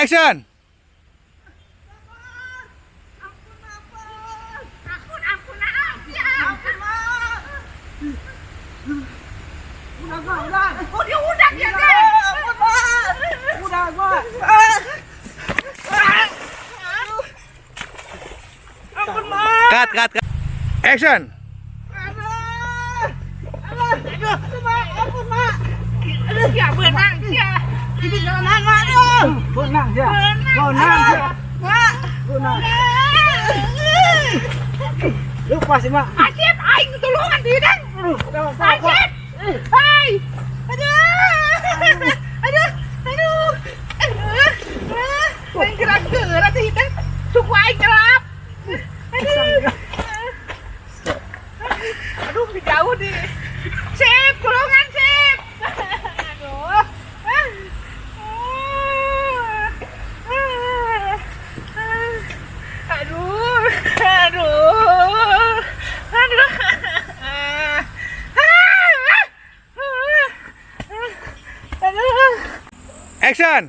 Action. Ampun, ampun, ya. Ampun, Mak. Udah, Mak, udah. Oh, dia udah ya, deh. Ampun, Mak. Udah, Mak. Ampun, Mak. Cut, cut, cut. Action. Aduh. Aduh, aduh, Mak. Ampun, Mak. Aduh, ya beunang ya. Ini jalanan, Mak. Aduh. Benang ya. Benang ya. Mak. Benang. Lupa sih, Mak. Acep, aing tulungan di dang. Aduh, udah, Mak. Acep. Hai. Aduh. Aduh, aduh. Aduh. Aing gerak-gerak teh hidang. Suku aing nyelap. Aduh. Aduh, jauh di. Sip, tulungan sip. Aduh. Aduh, aduh, aduh. Aduh. Action.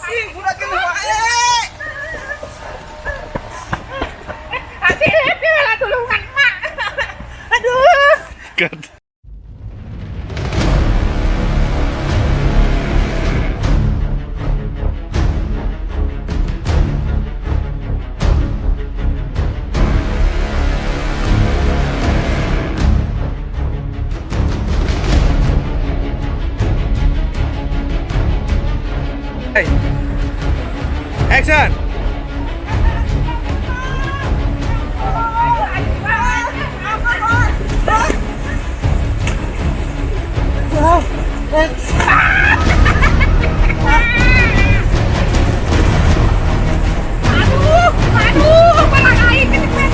Ih, budak ini, Mak. Acep, lah tulungan mak. Aduh. Cut. Hey. Action. Aduh, aduh, malah aing kecepet.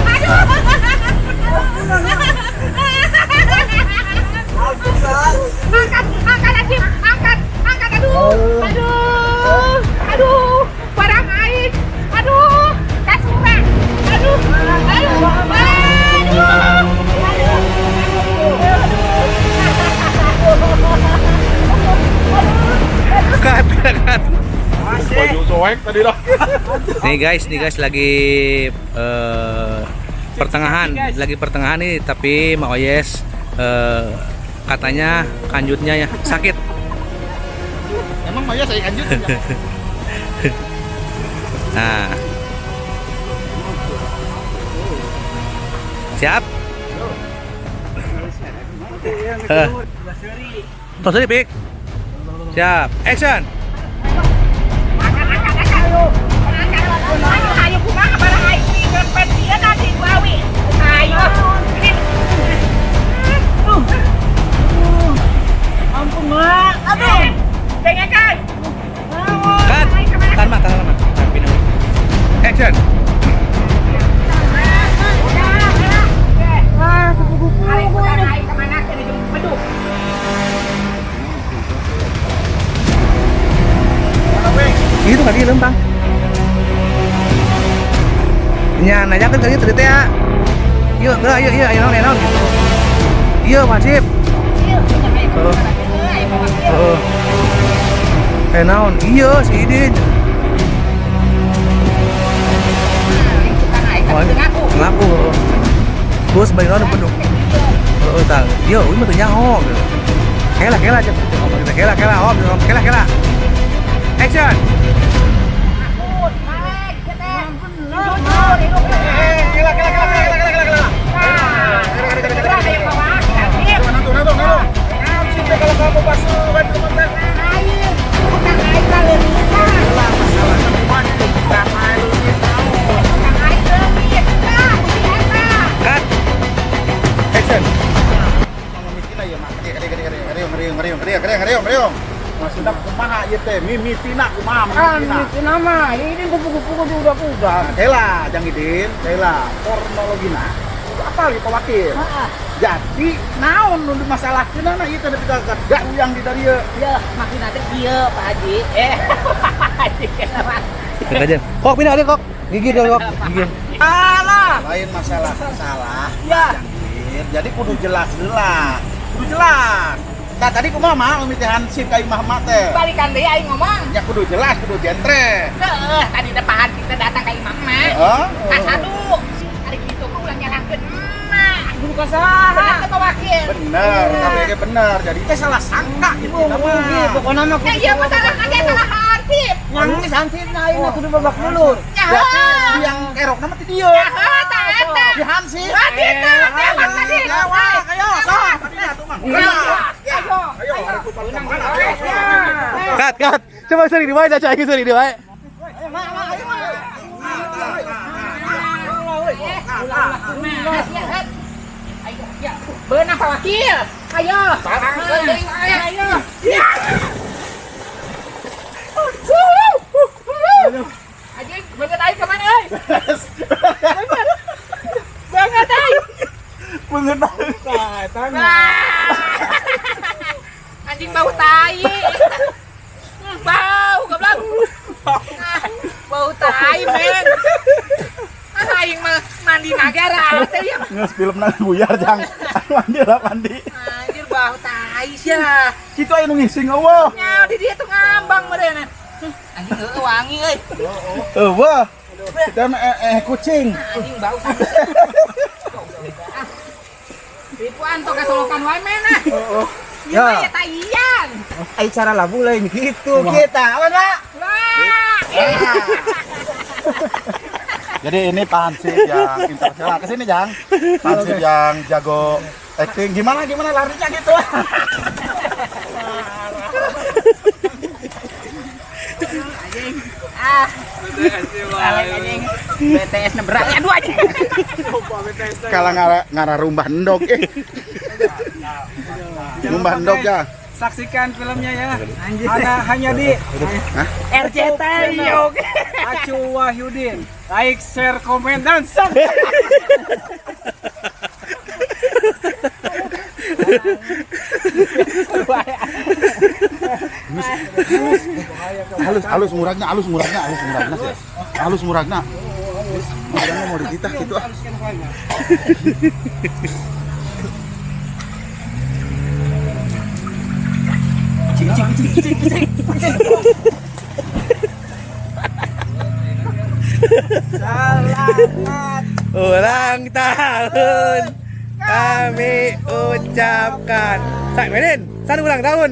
Aduh. Angkat, angkat Acip, angkat, angkat, aduh, aduh, aduh, barang aing, aduh, kasura, aduh, aduh, aduh, aduh, Cut, cut, cut. Baju soek tadi dah. Nih guys lagi pertengahan, lagi pertengahan nih, tapi Mak Oyes katanya kanjutnya ya sakit. Emang Maya saya kanjut ya? Nah. Siap? Tos dulu, Pik. Siap. Action. Angkat, angkat, angkat, angkat, ayo, ayo, kumaha barang aing ngerempet dia nanti bawi, ayo, ini. Ampun, Mak. Aduh. Dengekan. Cut. Tahan, Mak, tahan, Mak. Tahan, pindah. Action. Ah, kupu-kupu. Aing barang aing kemana ke jeung beduk. Itu tadi lempang. Nya nanya kan tadi tadi teh ya. Yuk, gerak, yuk, yuk, ayo naon, ayo naon gitu. Iya, wajib. Oh. Oh. Eh naon? Iya, si Idin. Oh, ngaku. Terus balik naon beduk. Oh, tah. Iya, uing mah teu nyaho gitu. Kela, kela aja. Kela, kela, om, om, kela, kela. Action. Kela, kela, kela, kela, kela, kela, kela. Nanti, nanti, nanti. Sih kalau kamu basuh kan teman. Cut. Action. Maksudnya kumaha ieu teh mimitina kumaha Ah, mimitina. mimitina mah. Ini kupu-kupu udah-udah. Nah, kela jang Idin, kela pornologina. Apa gitu wakil? Jadi naon nu dimasalahkeun na ieu teh nepi ka gak uyang di dieu. Ya, maksudna teh kieu Pak Haji. Eh, Pak Haji. Cut aja. Kok pindah aja kok. Gigit kok. Gigit. Salah. Lain masalah salah. Ya. Jang Idin. Jadi kudu jelas heula. Kudu jelas. Nah, tadi kumaha mah umi teh hansip ka imah emak teh. Balikan deui aing ngomong. Ya kudu jelas, kudu jentre. Heeh, tadi teh Pak Hansip teh datang ka imah emak. Heeh. Kasadu. Ari kitu mah ulah nyalahkeun emak. Kudu ka saha? Bener teh Pak Wakil. Bener, KBG bener. Jadi teh salah sangka gitu Oh, mah. pokoknya mah Ya iya masalah aja salah Hansip. Nangis hansipna ayeuna kudu babak belur. Ya Berarti heuh. yang kerokna mah ti dieu. Ya heuh tah eta. Di hansip. Wah, gitu, tewak tadi. Tewak, ayo, sok. Tadi atuh mah. Ayo, Ayo, ayo. ayo, ayo. Cut, cut. Coba seri di wae, Caca, iki seri di wae. Beunang Pak Wakil. Ayo. Ayo. Anjing, banget aing kemana euy? Banget aing. Beungeut Wah. Anjing bau tai. Bau goblok. Bau tai, men. Ah, aing mah mandi nagara teh ya. Geus filmna buyar jang. Mandi lah mandi. Anjir bau tai sia. Kitu aya nu ngising eueuh. Nya di dia tuh ngambang meureun. Anjing heueuh wangi euy. Eueuh. Kita mah kucing. Anjing bau sakit. Ripuan tok kasolokan wae men ah. Ya. Ya taian. Ai cara labu lain gitu kita. Awan, Pak. Wah. Jadi ini Pak Hansip yang internasional. Kesini Jang. Pak Hansip yang jago acting. Gimana gimana larinya gitu. Anjing. Ah. Anjing. BTS nebrak. Aduh anjing. Kalau ngara rumbah endog eh. Rumbah endog ya. Saksikan filmnya ya. Ana hanya di RCTI oke. Acu Wahyudin. Like, share, komen, dan subscribe. Halus halus muragna, halus muragna, halus muragna sih. Halus muragna. Muragna mau dititah gitu ah. Selamat Ulang tahun kami ucapkan. Sak Menin, san ulang tahun.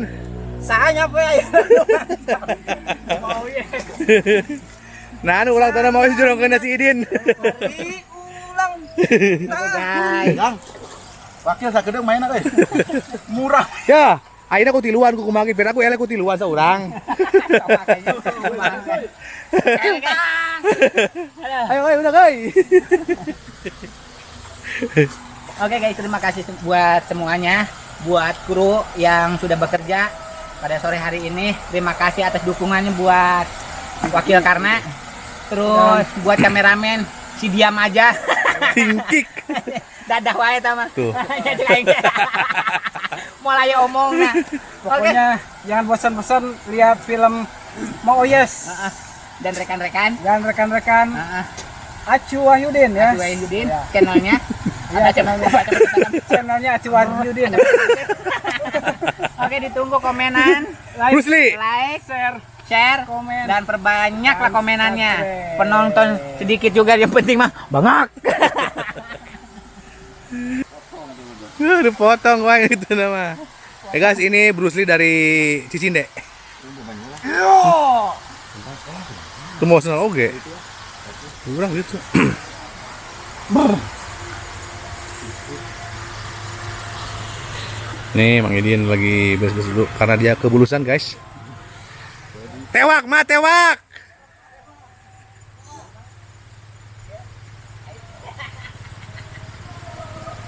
Sahanya apa ya? Nah, anu ulang tahun mau jurong kena si Idin. Ulang Guys. Jang. Wakil sakedeung mainna euy. Murah. Ya, akhirnya aku tiluan ku kumaki biar aku elek ku tiluan seorang. Ayo, ayo udah guys. Oke guys, terima kasih buat semuanya, buat kru yang sudah bekerja pada sore hari ini. Terima kasih atas dukungannya buat Wakil Karna, terus buat kameramen si diam aja. Tingkik. Dadah wae ta mah. Tuh. Jadi aing. Mulai omong nah. Oke. Pokoknya jangan bosan-bosan lihat film Mau Yes. Dan rekan-rekan, Dan rekan-rekan heeh, Acu Wahyudin ya. Acu Wahyudin Ya. channelnya. Ya, Ada channelnya. Channelnya Acu Wahyudin. Oke, ditunggu komenan, Like, Bruce Lee. like, share, share, komen. dan perbanyaklah komenannya. Subscribe. Penonton sedikit juga yang penting mah banyak. Udah potong wae itu nama. Ya guys, ini Bruce Lee dari Cicinde. Tuh mau senang oge. Kurang gitu. Nih Mang Idin lagi beres-beres dulu karena dia kebulusan guys. Tewak, ma tewak.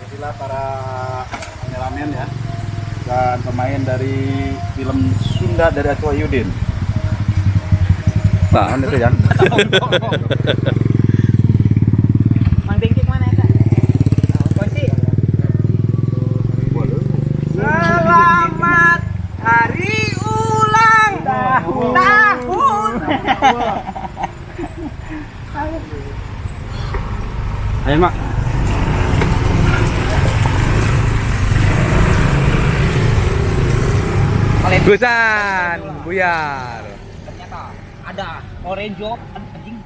Inilah para kameramen ya dan pemain dari film Sunda dari Acu Wahyudin. Nah, itu yang. Mang Dingkik mana eta? Kunci. Selamat hari ulang tahun. Ayo, Mak. Gusan, buyar. Ternyata ada orange job anjing.